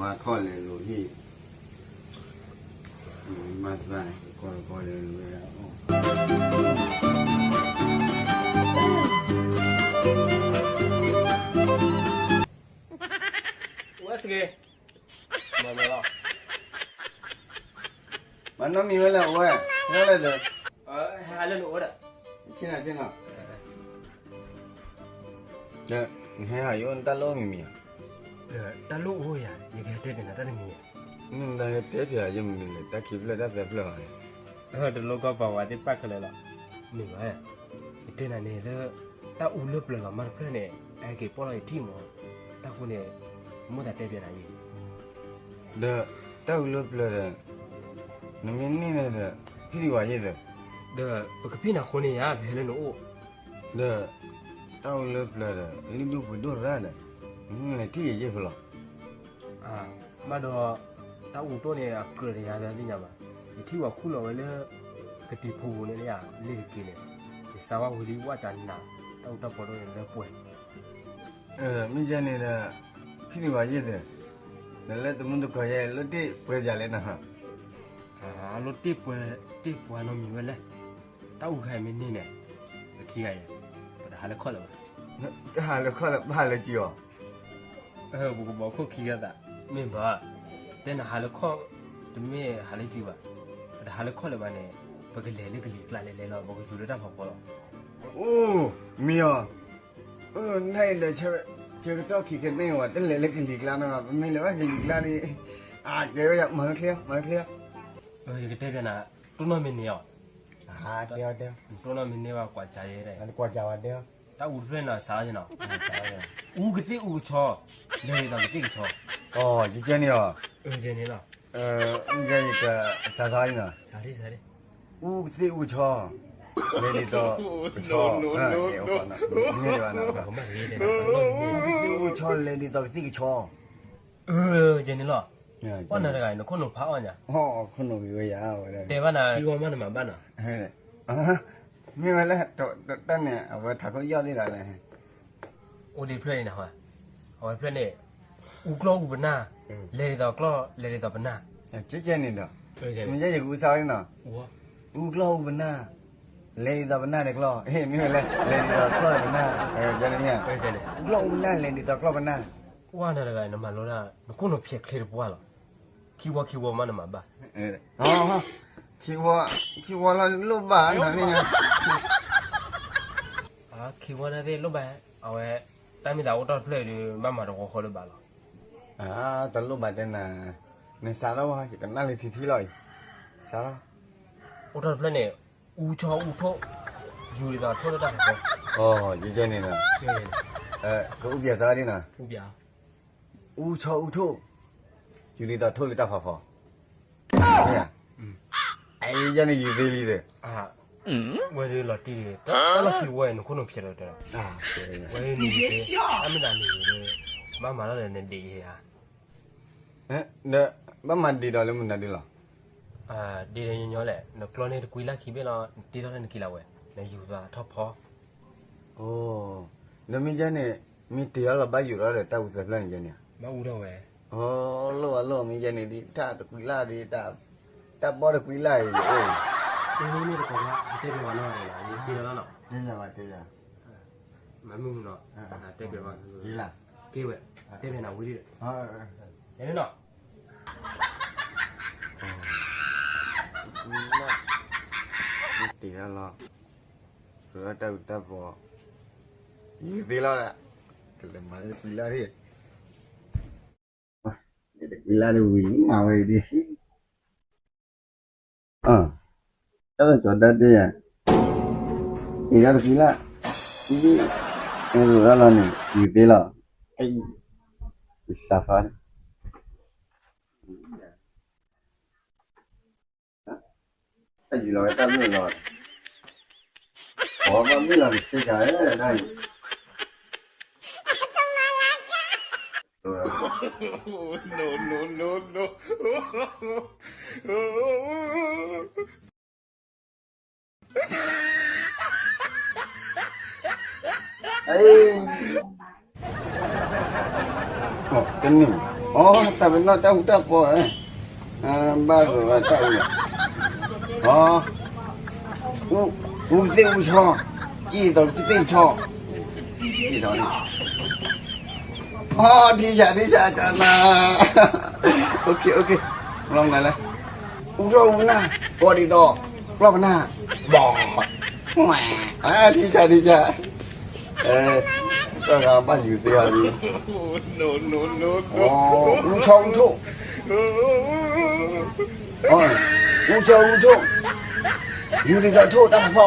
မၤခီၣ်လဲၤလိၤဟံၣ်, မၤသးကီၢ်တကီၢ်လဲၤလိၤဝဲ, ဝဲစ့ၢ်ကီး, မၤနီတမံၤဝဲလဲၣ်, အိၣ်ဝဲ, ဟဲလၢနအိၣ်ဒီး, ဆ့ၣ်နီၤဆ့ၣ်နီၤ, နဟဲဟးယအိၣ်နတၢ်လိၣ်မံၤမံၤဧါ, တၢ်လိၣ်အိၣ်ယၤ ယကဟဲတဲပၠးနၤတၢ်တမံၤဧါ, မ့ၢ်နတၢ်ဟဲတဲပၠးယမံၤန့ၣ် တၢ်ခံဖျၢၣ်တၢ်သၢဖျၢၣ်ဘၣ်န့ၣ်, တလိၣ်ကီၢ်ပာ်ဝဲသ့ၣ်ပာ်ခဲလၢာ်လီၤ, မ့ၢ်ဘၣ်, ယတဲနၤန့ၣ်လၢ တၢ်အူလၢပျၢၤလီၤမၢ်တဖျၢၣ်န့ၣ် အဟဲက့ၤပိာ်လီၤယထံၣ်မး, တၢ်ဃိန့ၣ်, မိၣ်သးတဲပၠးနၤအံၤ, ဒီးတၢ်အူလၢပျၢၤဒီး, နမ့ၢ်န့ၢ်န့ၣ်ဒီး, ဖံးဒံးဝဲယဲၢ်သၢ, ဒီးပကဖံးနၤဃိန့ၣ်ယၤ ပဟဲလၢနအိၣ်, ဒီးတၢ်အူလၢပျၢၤဒီး လံၣ်ဒိၣ်ပှ့ၤဒိၣ်ရၣ်ဒီး, နမ့ၢ်လဲၤထံၣ်ယဲၢ်ဖဲလဲၣ် ဘၣ်ဒီး, တၢ်အူတအိၣ်န့ၣ် အကြၢးတယၤသ့ၣ်ညါဘၣ်, ယထံၣ်ဝဲခူၣ်လီၤဝဲလၢ ကတံၤဖိပူၤန့ၣ်လၢယၤ လ့ၣ်တက့ၤန့ၣ်, ယစါဝဲဝံၤလံဝၣ်ကနး, တၢ်အူတၢ်ပီတအိၣ်န့ၣ်လၢပှဲၤ, မ့ၢ်ယဲန့ၣ်ဒီး, ဖံးဒံးဝဲယဲၢ်သၢ, ဒီးလၢတမုၢ်တကိးယဲၢ် လိၣ်တ့ၢ်ပှဲၤပၠးလဲၣ်နီၤ, လိၣ်တ့ၢ်ပှဲၤ, တ့ၢ်ပှဲၤနီတမံၤဝဲလဲၣ်, တၢ်အူခါအံၤမ့ၢ်န့ၢ်န့ၣ်, ပခံဂၤအံၤ, ပတဟးလၢခီၣ်လၢၤဘၣ်, တဟးလၢခီၣ်လၢၤဘၣ်လၢကံအီၤ ပကဘီခိၣ်ခံဂၤသး, မ့ၢ်မး, တဲနဟးလၢခီၣ်, တမ့ၢ်ဟးလၢကံဘၣ်, ပတဟးလၢခီၣ်လၢၤဘၣ်န့ၣ်, ပကလဲၤလၢကလံၤကျါလဲၤလဲၤလီၤ ပကယူၤလၢတၢ်ဖးဖီလီၤ, အိ, မ့ၢ်အီၤ, နအံၤဒီး, ဆၢကတီၢ်ခံကနံၣ်ဝဲ တလဲၤလၢကလံၤကျါနီၤ ပမ့ၢ်လဲၤဘၣ်ကလံၤကျါန့ၣ်, အကဲဝဲယၤ မၤလၢချ့, မၤလၢချ့, ယကတဲပၠးနၤ, တိၢ်နီၣ်မ့ၢ်န့ၢ်အီၤ, တိၢ်နီၣ်မ့ၢ်န့ၢ်ဘၣ်ကွၢ်ကၢ်ယဲ, တၢ်အူတဖျၢၣ်န့ၣ်စးအီၤနီၤ, အူကသ့ၣ်အူကဆီ, လဲၤဒ်သိးကသ့ၣ်ကဆီ, ယကဲန့ၣ်အီၤ, ယဲန့ၣ်လီၤ, ယဲယကစးသီနီၤ, အူကသ့ၣ်အူကဆီ, လဲၤဒ်သိး, ကဆီ, မ့ၢ်ဘၣ်, အူကသ့ၣ်အူကဆီ လဲၤဒ်သိးကသ့ၣ်ကဆီ, ယဲန့ၣ်လီၤ, ပှၤနၤတဂၤ နခိၣ်နူာ်ဖးအီၣ်ညါ, ခိၣ်နူာ်ဂ့ၤဝဲယၤ, တဲဘၣ်နၤ, ထံဝီမးနမၤဘၣ်နီၤ, မ့ၢ်ဝဲလၢ, တၢ်န့ၣ် အဝဲထးခိၣ်ယီၣ်သ့ၣ်ဒီးလဲၣ်, အိၣ်ဒံးဖျၢၣ်န့ၣ်နၤ, အဝဲဖျၢၣ်န့ၣ်, အူကျီၢ်အူပနၢ်, လဲၤဒ်သိးကျီၢ် လဲၤဒ်သိးပနၢ်, ကဲကဲန့ၣ်ဒီး, မ့ၢ်ယဲယကအူသီန့ၣ်နီၤ, အူကျီၢ်အူပနၢ်, လဲၤဒ်သိးပနၢ်ဒီးကျီၢ်, မ့ၢ်ဝဲလဲၣ် လဲၤဒ်သိးကျီၢ်ဒီးပနၢ်, အူကျီၢ်အူပနၢ် လဲၤဒ်သိးကျီၢ်ပနၢ်, ပှၤနၤတဂၤ နမၤလိဒၣ် နခိၣ်နူာ်ဖျဲးချ့တပှၢ်လီၤ, ခံဝီခံဝီမးနမၤဘၣ်, ခံဝီ, ခံဝီလီၤလိၣ်ဘၣ်နၤန့ၣ်, ခံဝီန့ၣ်သ့ၣ်လိၣ်ဘၣ်, အဝဲ, တၢ်မ့ၢ်သးအိၣ်တ့ၢ်တဖျၢၣ်ဒီး ဘၣ်မၤတဝီဃီလၢၤဘၣ်လီၤ, တလိၣ်ဘၣ်တဲနၤ, နစးထီၣ်ဘၣ် ယကနၣ်လၢထံထံလီၤအံၤ, စးထီၣ်, အိၣ်တ့ၢ်တဖျၢၣ်န့ၣ်, အူဆီအူထိၣ်, ယူၤဒ်သိးထိၣ်လၢတၢ်ဖးဖီ, ယဲန့ၣ်, ကအူပၠးစးဒ်နီၤ, အူဆီအူထိၣ်, ယူၤဒ်သိးထိၣ်လၢတၢ်ဖးဖီ, မ့ၢ်ဧါ, အယဲန့ၣ်ယသ့လံဒီး, ဝဲဒၣ်လီၤတံၢ်ဒီး, တၢ်လီၢ်ခံဝီနခိၣ်နူာ်ဖျဲးဒီး, ဝဲဒၣ်နံၤ, တၢ်မ့ၢ်သးနံၤဒီး, ဘၣ်မၤလီၤဒီးနဒံးယဲဧါ, ဘၣ်မၤဒံးဒီးလၢမနုၤဒ်လီၤ, ဒံးဒီးညီညီလဲၣ် နကျီန့ၢ်တကွံလၢ်ခံဘ့ၣ်လီၤ နတ့ထီၣ်လၢနကံလၤဝဲ, နယူၤသးထီၣ်ဖီ ဒီးမ့ၢ်ယဲန့ၣ်, မ့ၢ်တ့ထီၣ်လီၤဘၣ်ယူၤထီၣ်ဒီးတၢ်အူသၢဖျၢၣ်န့ၣ်ယဲန့ၣ်, ဘၣ်အူထီၣ်ဝဲ, လိၣ်ဘၣ်လိၣ်မ့ၢ်ယဲန့ၣ်ဒ် တၢ်တကွံလၢ်ဒ်, တၢ်ဘီတကွံလၢ်အံၤ, မ့ၢ်တကိးဘၣ် တဲပၠးဝဲနီၤ, တ့ထီၣ်လီၤနီၤ, တ့ထီၣ်ဘၣ်တ့ထီၣ်, မ့ၢ်မုၢ်နီၤ, တဲပၠးဝဲ, က့ၤဝဲ, တဲပၠးနၤဝံၤဒီး, ယဲန့ၣ်နီၤ တ့ထီၣ်လီၤ, တၢ်အူတၢ်ပီ, ယသ့လီၤ, ကလဲၤမၤတကွံလၢ်ဒ်, တကွံလၢ်ဒ်ဝံၤမၤဝဲဒ်, တၢ်ကီတၢ်တဲယၤ, တ့ထီၣ်တကွံလၢ်, တ့ထီၣ်လီၤန့ၣ် ယသ့လီၤ, ယစးဖီ တၢ်ယူၤလီၤဝဲတၢ်မုၢ်လီၤ, ပှၤဘၣ်မုၢ်လီၤကသ့ကၤဒၣ်အံၤ, တနံၤ အိ တၢ်ပနီၣ်တၢ်အူတၢ်ပီ, ဘၣ်သီတၢ်အူ, အိ အူသ့ၣ်အူဆီ, ကံၣ်သီတသ့ၣ်ဆီ, ကံၣ်သီ, အိ ထံဆးထံဆးကနၤ, အိ လီၤမနုၤလဲၣ်, အူထီၣ်အူနၢ်, ကီးဒ်သိး, ပျီၢ်ပနၢ်, ဘီ, ထံဆးထံဆး, တၢ်ဂၤဘၣ်ယူၤသ့အီၤလံ, အူဆီအူထိၣ်, အူဆီအူထိၣ်, ယူၤဒ်သိးထိၣ်တၢ်ဖီဖ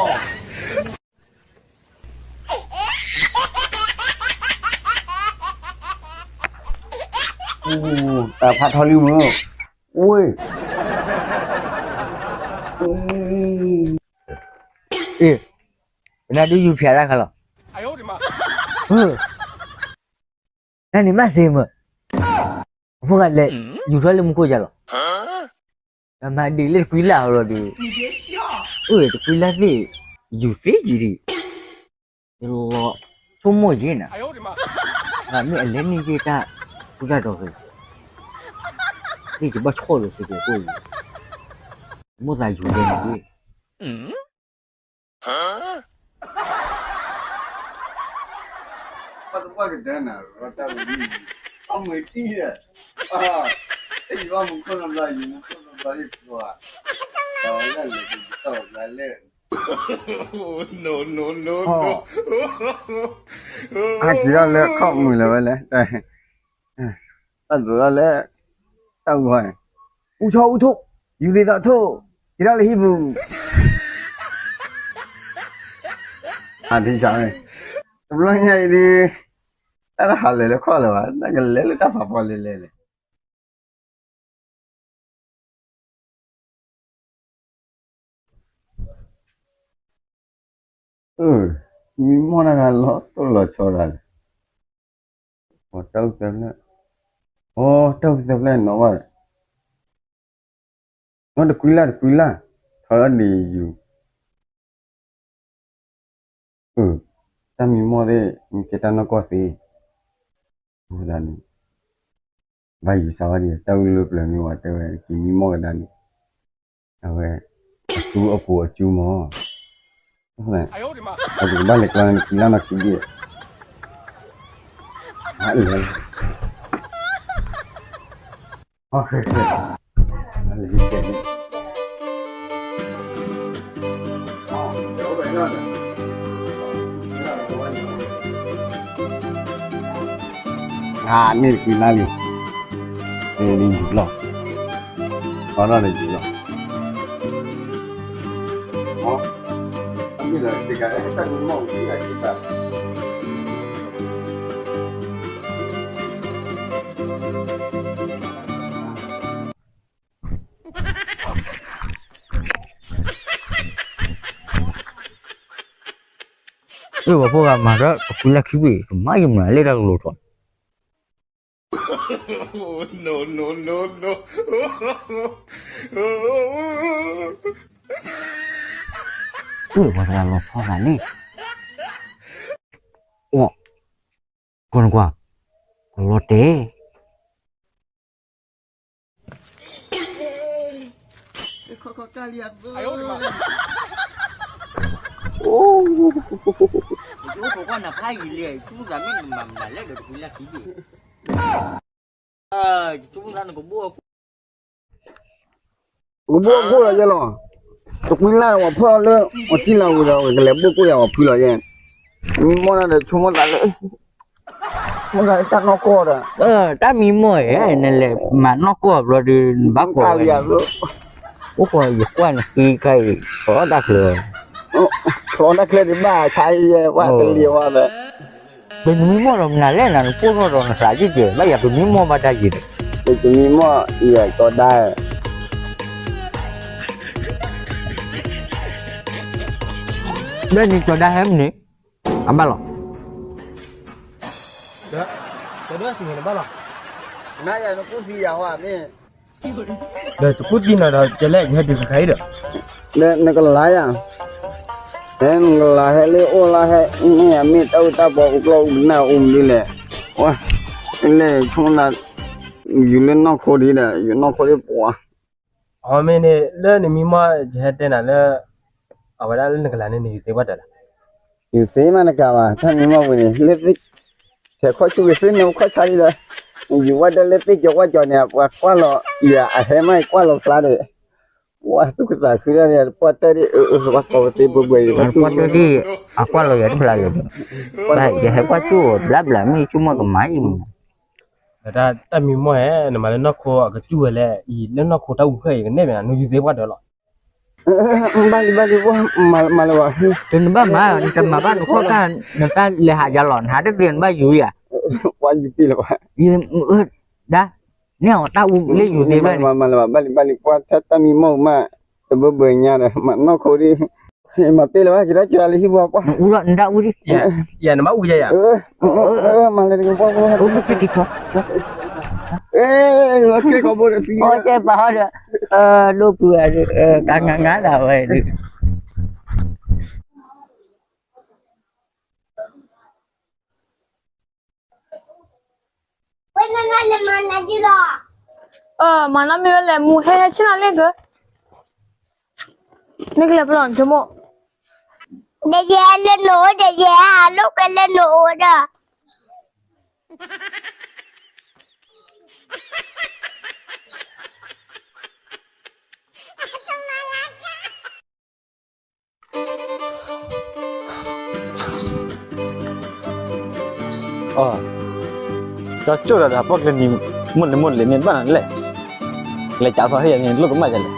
ီ, တၢ်ဖးထီလံမုၢ်, ဝ့ၢ်, အ့ၣ်, ပနၢ်ဒုးယူၤဖျဲးတၢ်ခါလီၤ, နန့ၣ်မးစ့မုၢ်, အဖိဂၤလဲၤ, ယူၤထီၣ်လၢမူခိၣ်ယၤလီၤ, မၤဒ်လၢတကွံလၢ်အီၤဒီး, အိၣ်တကွံလၢ်သ့ၣ်, ယူၤသ့ယံၤဒံး, ယလီၤ, ဆိကမိၣ်ယဲၢ်နၤ, မ့ၢ်အလဲၤန့ၢ်ယဲၢ်တၢ်, ဃုတၢ်ဒီးဂ့ၤ, သ့ၣ်ယဘၣ်ဆီၣ်လီၤစ့ၢ်ကီးအဃိ, မိၣ်သးယူၤလဲၤန့ၣ်ဒ် ပှၤသပှၢ်ကတၢၢ်နၤ ရီတၢ်ဝံၤ, အီၣ်မုာ်ထံၣ်ဒီး, တယံၤဘၣ်မူခိၣ်နီတဘျီ ယူၤမူခိၣ်နီတဘျီလၢပှၤ, ဒီးလၢလဲၤတယံၤတဘျီလၢ, အက့ၤထီၣ်လၢခီၣ်မုာ်လၢၤဝဲလဲၣ်, တၢ်ဒိးထီၣ်လၢ, တၢ်ဂီၤ, အူထီၣ်အူထိၣ်, ယူၤဒ်သိးထိၣ်, က့ၤထီၣ်လၢဟံၣ်ပူၤ, အထံဆး, တဘျီညါအံၤဒ်, တၢ်တဟးလၢာ်လၢခီၣ်လၢၤဘၣ် တၢ်ကလဲၤလၢတၢ်ဖးဖီလဲၤလဲၤလဲၣ်, အၢ, မံမီၢ်တၢ်ဂၤလီၤတိၢ်လီၤဆီဒၣ်လဲာ်, တၢ်အူသၢဖျၢၣ်, အိ တၢ်အူသၢဖျၢၣ်နီၣ်ဘၣ်, နီၣ်တကွံလၢ်တကွံလၢ်, ထီၣ်လၢဒ်ယူၤ အၢ, တၢ်မံမီၢ်သ့ၣ် မ့ၢ်ကဲတၢ်နီၢ်ကီၢ်သ့, အဃိသတးန့ၣ်, ဘၣ်ယံၤစးဝါဒ် တၢ်အူလၢပျၢၤမ့ၢ်ဝဲတဲဝဲ က့ၤမံမီၢ်ကဒါန့ၣ်, အဝဲ, အသူအပူၤအကၠူမး, အဃိသတးန့ၣ်, ပကဘၣ်လဲၤကျီန့ၣ် တကွံလၢ်နီၣ်ခံဘ့ၣ်, လဲၤ, လဲၤ, အန့ၣ်တကွံလၢ်လံ, လၢယူၤလီၤ, ထီထီၣ်လၢယူၤလီၤ, အၢ ပှၤဖိဂၤမၤဒီးတကွံလၢ်ခံဘ့ၣ် ကမၤယမနုၤလဲၣ်တၢ်ကလိၤထီၣ်, အၢ ပှၤတဂၤလီၤဖီသးန့ၣ်, အိ ကွၢ်နကွၢ်, လီၤတဲာ် ကဘိၣ်အကိၣ်လီၤယဲလီၤ, တကွံလၢ်ဝဲဖီၣ်လၢ ပှၤတံၢ်လၢဝံၤဒီး ဝဲကလဲၤဘိၣ်ကိၣ်ယၤဝဲဖုလီၤယဲ, မံမီၢ်န့ၣ်ဒီး ဆိကမိၣ်သးလၢ မ့ၢ်တၢ်နီၢ်ကီၢ်ဒီး, တၢ်မံမီၢ်ဧၢ နလဲၤမၤနီၢ်ကီၢ်ဘျီဒီး နဘၣ်ကိးဝဲ, အိၣ်ကီးယကွၢ်နဃ့ခါအံၤ ဖီအီၣ်တၢ်ချၢ, ဖီအီၣ်တၢ်ချၢဒံးဘၣ်ဆါယဲ ဝဲတလံၤဝဲဒီး, ပမံမီၢ်ဒီးမနုၤလဲၣ်နၤ နကိၢ်ထီၣ်ဒီးနသးယံၢ်ကဲ ဘၣ်ယၤပမံမီၢ်ဘၣ်တၢ်ယံာ်ဒီး, ပမံမီၢ်ယဲကီးဒါ ဘၣ်န့ၣ်ကီးဒါဟဲမ့ၢ်န့ၣ်, အဘၣ်လီၤ, ဘၣ်လီၤ, နကူၣ်သံယၤဟီမ့ၢ်, ဒီးတကူၣ်သံနၤဒီး ကလဲၣ် ယဟဲတုၤခါခါအံၤဒီး, ဒီးနကလၤယၤ, ဟဲနကလၤဟဲလၢအိၣ်လၢဟဲ, မ့ၢ်ယၤမ့ၢ်တၢ်အူတၢ်ပီအူကျီၢ်အူပနၢ်အူမနုၤလဲၣ်, ဝဲ, လဲၣ်ဆိနၤ, ယူၤလၢနီၢ်ခိဒ်ဒီး ယူၤနီၢ်ခိဒ်ပှၤ, အမ့ၢ်န့ၣ် လၢနမံမီၢ်ယဟဲတဲနၤလၢ အဝဲဒၣ်လၢနကလၤန့ၣ် နယူၤသ့ပှၢ်တၢၢ်လဲၣ်. ယူၤသ့မးနကၤဘၣ် တၢ်မံမီၢ်ဝဲန့ၣ် လၢ ထဲခီၣ်ဆူၣ်ကသ့ၣ်န့ၣ် ခီၣ်ဆါဒ်ဒီး ယူၤဝဲဒၣ်လၢသ့ၣ်ကၠီၤဝၣ်ကၠီၤန့ၣ် ပှၤကွၢ်လီၤ ယၤအဟဲမးကွၢ်လီၤဖျါဒီး ပှၤသူၣ်ကသးခုဒၣ်န့ၣ် ပှၢ်တၢၢ်ဒ်အၢ ပှၤကိးကသ့ဘိဘိအံၤ ပှၢ်တၢၢ်ဒ် အကွၢ်လီၤယၤတဖျါလၢၤဒီး ယဟဲကွၢ်ကၠိၣ်ဘျးဘျး မ့ၢ်ကၠိၣ်မီၢ်ကမၤအံၤမး တၢ်မံမီၢ်ဧၢ နမၤလၢနီၢ်ခိအကစူၢ်ဝဲလဲၣ် အံၤလၢနီၢ်ခိတၢ်အူဖျၢၣ်အံၤ ကနဲၣ်မ့ၢ်နၤ နယူၤသ့ပှၢ်တၢၢ်လီၤ. ဘၣ်လံဘၣ်လံ မၤလၢၤဘၣ် တနဘၣ်မၤ နတမၤဘၣ်နခီၣ်ကၢ် နတၢ်လဲၤဟးယၤလီၤ နဟးတသ့နဘၣ်ယူၤယၤ ပှၤယူၤပ့ၢ်လၢၤဘၣ် ဒၣ် န့ၢ်အီၤတၢ်အူလၢယူၤသ့ဘၣ်န့ၣ် မၤလၢၤဘၣ် ဘၣ်လံဘၣ်လံ ပှၤတၢ်မံမီၢ်မး တဘၢဘၢညါဒီး မၤနီၢ်ခိဒ် မၤပ့ၢ်လၢၤဘၣ် က့ၤထီၣ်ကၢလၢဟံၣ်ပှၤပှၢ် နအူလီၤ နတၢ်အူဒ် ယၤနဘၣ်အူယၤယၤ မၤလၢၤတက့ၤပှၢ်ပှၢ် ကဲကီဘိဒီးသံ ကဲပာ်ဟီဒီး ဒိၣ်ပူၤဧါ ကငါငါဒၣ်ဝဲဒုး မၤနီၢ်မ့ၢ်ဝဲလဲၣ် မူဟဲဟဲဆ့ၣ်နီၤလ့ၣ်ကၢ မ့ၢ်ကလဲၤဖျီနဆိကမိၣ် ဒီးယဲလၢနအိၣ်ဒီးယဲဟးလိာ်ကွဲလၢနအိၣ်ဒီး အီ, ကၠီကၠိၣ်ဒီး ပီၣ်ကျဲနံၤ မိၢ်လံၤမိၢ်လံၤ မ့ၢ်ဘၣ်နၤလဲၣ်, လဲၤကးစီၤဟ့ၣ်ယၤန့ၣ် လိၣ်ကမၣ်ယၤလဲၣ်,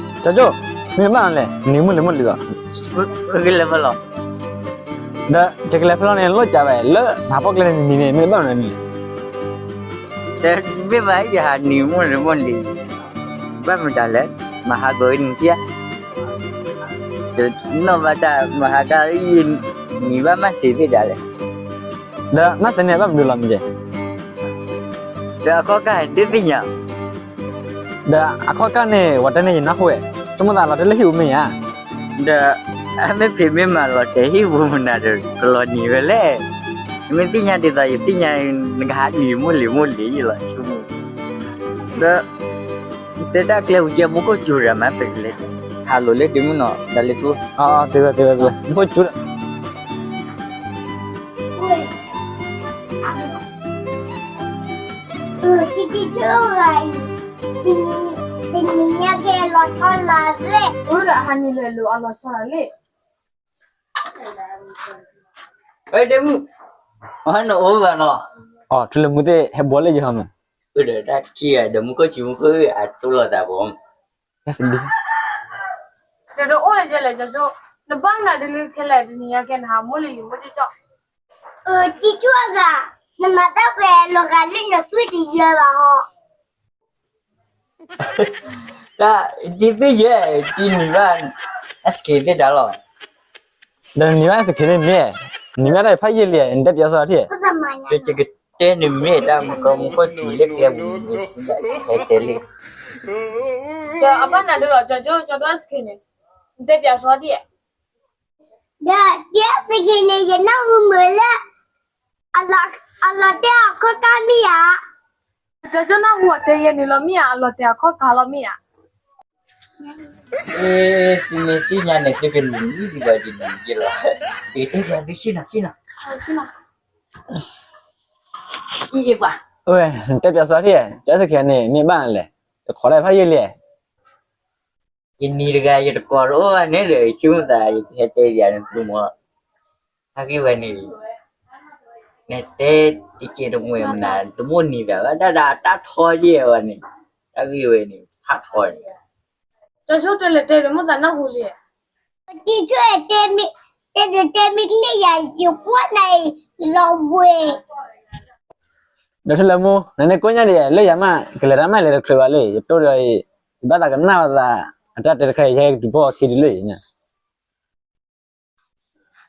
ကၠီကၠိၣ်, မ့ၢ်ဘၣ်နၤလဲၣ် နံၤမိၢ်လံၤမိၢ်လံၤလီၤ, ဒီးယကလဲၤဖဲလီၤန့ၣ် လိၣ်ကးဘၣ် လၢနဟးပီၣ်ကျဲနံၤန့ၣ် မ့ၢ်ဘၣ်နၤလဲၣ်, တမ့ၢ်ဘၣ် ယဟးနံၤမိၢ်လံၤမိၢ်လံၤ ဘၣ်မတၤလဲၣ်, မဟါကနံၤဖျါ, နီၢ်ဘၣ်တၢ်မဟါတၢ်အံၤ, နံၤဘၣ်မၤစၢၤသ့ဒၣ်လဲၣ်, ဒီးမၤစၢၤန့ၣ် ဘၣ်မနုၤလီၤမ့ၢ်ကဲ, ဒီးအခီၣ်ကၢ်ဒ်သ့ၣ်ညါ, ဒီးအခီၣ်ကၢ်န့ၣ် ဝဲတဲန့ၣ်ယနၢ်ဟူဝဲ, ဆိကမိၣ်သးလီၤတဲာ်လၢဟံၣ်ပူၤမ့ၢ်ဧါ, ဒီးအမ့ၢ်ဖံးမ့ၢ်မၤလီၤတဲာ်ဟံၣ်ပူၤမနုၤဒီး ကလီၤနံၤဝဲလဲၣ်, မ့ၢ်သ့ၣ်ညါဒ်သိးယသ့ၣ်ညါ နကဟးနံၤမိၢ်လံၤမိၢ်လံၤယလီၤဆိကမိၣ်, ဒီး တဲတၢ်ကျဲဟူကဲမူခိၣ်စူၤရၤမး ပကလဲၤ, ဟးလိာ်လၢဒ့မုၣ်နီၤ ဒ်လဲၣ်သူ, မူခိၣ်စူၤ, တနံၤညါကဲလီၤဆီလီၤလ့ၣ်, အၢ ဒီးဟးနံၤလဲၤလိာ်အလီၤဆီလီၤလ့ၣ်, ဒ့မုၣ်, နအိၣ်ဘၣ်နီၤ, အၢ ထူလၢမူသ့ၣ်ဟဲဘှီလၢယဟီမး, ဒီးတၢ်ခံဂၤဒီးမူခိၣ်စူၤမူခိၣ်အတိၢ်လိာ်သးဘၣ် ဒီးတအိၣ်လၢယဲလဲၣ် ကၠီကၠိၣ်, နဘၣ်မနုၤဒ်လၢခဲလၢာ်တနံၤညါကဲ နဟးမိၢ်လံၤလံၤမိၢ်ကၠီကၠီ, အၢ ကၠီကၠီဂၤ, နမၤတၢ်ကွဲးလီၤဂာ်လၢနသွံၣ်တယၢဘၣ်ဟီ, တၢ်, တံၤသ့ၣ်ယဲ, တံၤနံၤဘၣ်, အစက့ၤသ့ၣ်တၢ်လီၤ, ဒီးနနံၤဘၣ်အစက့ၤန့ၣ်မ့ၢ်, နံၤဘၣ်တၢ်ဖးယံာ်လံ, နတဲပၠးစီထံၣ်, ယကတဲနမ့ၢ်တၢ်မူခိၣ်မူခိၣ်စူၤလၢကျဲပူၤန့ၣ်, ဟဲတဲလံ, ဒီးအဘၣ်နၤဒ်လီၤ ကၠီကၠိၣ် ကၠီဒိၣ်အစက့ၤန့ၣ်, နတဲပၠးစီဒံး, ဒီးဒ်အစက့ၤန့ၣ် ယနၢ်ဟူမုာ်လၢ အလီၤတဲာ်အခီၣ်ကၢ်မ့ၢ်ဧါ, ကၠီကၠိၣ်နၢ်ဟူအတဲယဲန့ၣ်လီၤမ့ၢ်ဧါ, အလီၤတဲာ်အခီၣ်ကၢ်လီၤမ့ၢ်ဧါ, သုမ့ၢ်သ့ၣ်ညါန့ၣ် သုကနံၤဒ်သိးယနံၤယဲလီၤ, ယတဲပၠးသုဆ့ၣ်နီၤ, ဆ့ၣ်နီၤ, အ့ၣ်ပှၤ, ဝဲ, နတဲပၠးစီထံၣ်, ကၠီစက့ၤန့ၣ် မ့ၢ်ဘၣ်နၤလဲၣ်, တခိးတၢ်ဖးယံာ်လံ ယနံၤတဂၤ ယတကိးတအိၣ်ဘၣ်န့ၣ်ဒီး ယဆိကမိၣ်သး ယကဟဲတဲယၤန့ၣ် သုမီၤ, ဟးဂ့ၢ်ဝဲန့ၣ်, နတဲတကဲတမှဲမနၤ တမိၣ်နံၤဘၣ်ဘၣ် တၢ်ဒၣ်တၢ်ထီယဲၢ်ဝဲန့ၣ်, ဟးဂ့ၢ်ဝဲန့ၣ် ဟးထီန့ၣ်, ကၠီဆိတဲလဲၤတဲဒီး မိၣ်သးနၢ်ဟူလံ, ကၠီဆိတဲ, တဲတဲမ့ၢ်ကလံၣ်ယၤ ယကွၢ်နၤအံၤ လီၤဝဲ ဒီးထူလၢမူ နန့ၣ်ကိးညါဒံး လၢယၤမး ကလဲၤတၢ်မးလဲၤတချုးဘၣ်လၢ ယတိၢ်ဒီးအံၤ ယဘၣ်သးကနၣ်ဝဲသး အတၢ်တဲတခါအံၤ ယဟဲကတုၤဖီၣ်အခံဒုးလၢယညါ,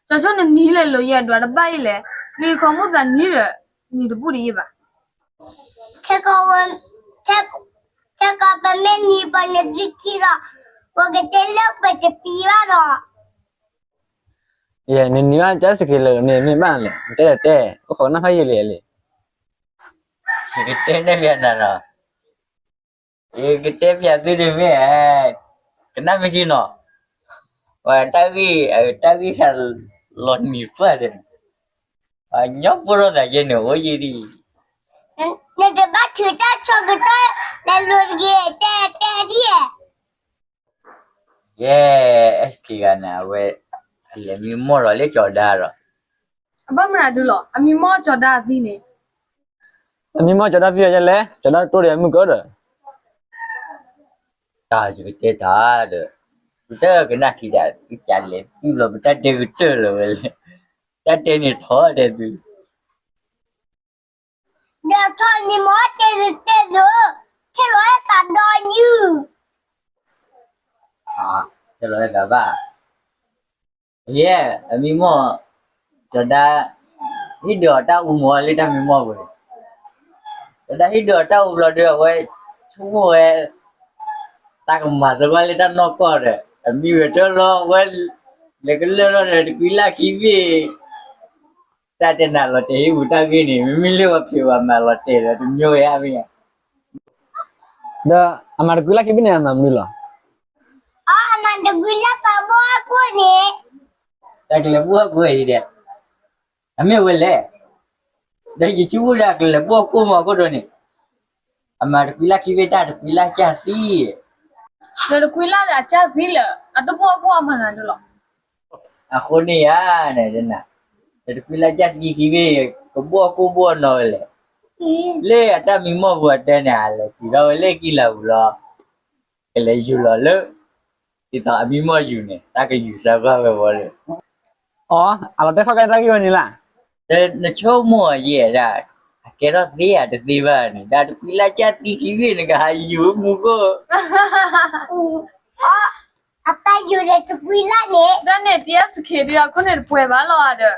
ကၠီဆိနနံၤလဲၤလိာ်ယဲဒွးတဘၣ်အံၤလဲၣ်, နံၤခီမိၣ်သးနံၤဒီး နံၤတဘူၣ်တယံာ်ဘၣ်, ခဲကီးပမ့ၢ်နံၤပှၤန့ၣ်သုခံလီၤ, ပကတဲလၢပတပံၤဘၣ်ဒီး ယဲ နနံၤဘၣ်ကၠီစက့ၤလၢာ်န့ၣ် မ့ၢ်ဘၣ်လဲၣ် တဲတဲ အိၣ်ခိးကနၣ်ဖးယံာ်လံလံ, ယကတဲန့ၢ်ပျးနၤနီၤ, ယကတဲပျးသုန့ၣ်မ့ၢ်, ကနၣ်မ့ၢ်က့နီၤ, ပှၤတၢ်ဂ့ၢ်, တၢ်ဂ့ၢ်ဟဲလီၤနံၤပှၢ်ဒီး, ပှၤညီပိၢ်ထီၣ်သးယဲန့ၣ် အိၣ်ယံၤဒ်အံၤ, နတဘၣ်ထုးတၢ်ဆၢကတီၢ်လဲၤလိၤတဂ့ၤ, တဲတဲဒ်, ယဲ, အဲၣ်ခံဂၤန့ၣ် အဝဲ, အလဲၤမံမီၢ်လီၤလၢကၠီၤဒါဒီး, အဘၣ်မနုၤဒုလီၤ, အမံမီၢ်ကၠီၤဒါသံန့ၣ်, အမံမီၢ်ကၠီၤဒါသံယဲလဲၣ်, ကၠီၤဒါတတိၢ်ဒီးအမုၢ်ကဒီး, တၢ်ယကတဲတၢ်ဒီး, ပတကနၣ်ခံဒၣ်, ပကလဲၤသံဘျီ ပတၢ်တဲကတၢၢ်လီၤဝဲလဲၣ်, တၢ်တဲန့ၣ်ထီၣ်တဲသု ဒီးထီၣ်န့ၣ်မ့ၢ်တဲဒုးတဲဒုး, ဆဲးလီၤဝဲသးဒီးယုၢ်, ဆဲးလီၤဝဲသးဘၣ်, ယဲ, အမံမီၢ်, ကၠီၤဒါ, ဟ့ၣ်ဒုးအီၤတၢ်အူမီၢ်လၢတၢ်မံမီၢ်ပူၤန့ၣ်, ကၠီၤဒါဟ့ၣ်ဒုးအီၤတၢ်အူဘျီဒီး အဝဲ, ဆိကမိၣ်ဝဲ, တၢ်ကမၤစၢၤကွၢ်လၢတၢ်နီၢ်ကီၢ်ဒီး အမံဝဲတၢၢ်လီၤဝဲ, လဲၤကလၢၢ်ထီၣ်ဒီး တကွံလၢ်ခံဘ့ၣ် တၢ်တဲနၤလီၤတဲာ်ဟံၣ်ပူၤတၢ်ဂ့ၢ်န့ၣ် မ့မ့ၢ်လၢပှၤဖံးပှၤမၤလီၤတဲာ်ဒီးတမံၤဝဲဧါမ့ၢ်ဧါ, ဒီးအမၤတကွံလၢ်ခံဘ့ၣ်န့ၣ် အမၤမနုၤလီၤ, အမၤတကွံလၢ်သးဘီၣ်အကိၣ်န့ၣ်, တၢ်ကလဲၤဘီၣ်အကိၣ်အံၤဒီး, အမ့ၢ်ဝဲလဲၣ်, ဒီးယဆိကမိၣ်ဒီးကလဲၤဘီၣ်အကိၣ်မီၤအခိၣ်ဒီးန့ၣ်, အမၤတကွံလၢ်ခံဘ့ၣ်တၢ်တကွံလၢ်ကၢ်သံ ဒီးတကွံလၢ်ဒီးအကၢ်သံလၢာ် အတဘီၣ်အကိၣ်အမၤနၤဒုလီၤ, အဃိန့ၣ်ဧါန့ၣ်, ဒီးတကွံလၢ်ကၢ်သံခံဘ့ၣ် ကဘီၣ်အကိၣ်ဘီၣ်နီၤဝဲလဲၣ်, လၢအတၢ်မံမီၢ်ပူၤအတဲန့ၣ် အလဲၤတုၤထီၣ်ဝဲလၢကံၢ်လၤပူၤလီၤ, ကလဲၤယူၤလီၤလၢ, ဒ်သိးအမံမီၢ်ယူၤန့ၣ် တၢ်ကယူၤစၢၤကွၢ်ဝဲဝီလၢ အီ, အလီၤတဲာ်ခီၣ်ကဲတၢ်ဂ့ၢ်ဝဲန့ၣ်လၢ်, နဆိကမိၣ်အယဲၢ်ဒၣ်, အကဲထီၣ်သ့ဧါတသ့ဘၣ်န့ၣ် ဒီးတကွံလၢ်ကၢ်သံခံဘ့ၣ်န့ၣ် ကဟးယူၤမူခိၣ် အတၢ်ယူၤန့ၣ်တကွံလၢ်န့ၣ် တၢ်န့ၣ် တယဲၢ်စခ့ဒုး အခိၣ်န့ၣ်တပှဲၤဘၣ်လီၤဒီး,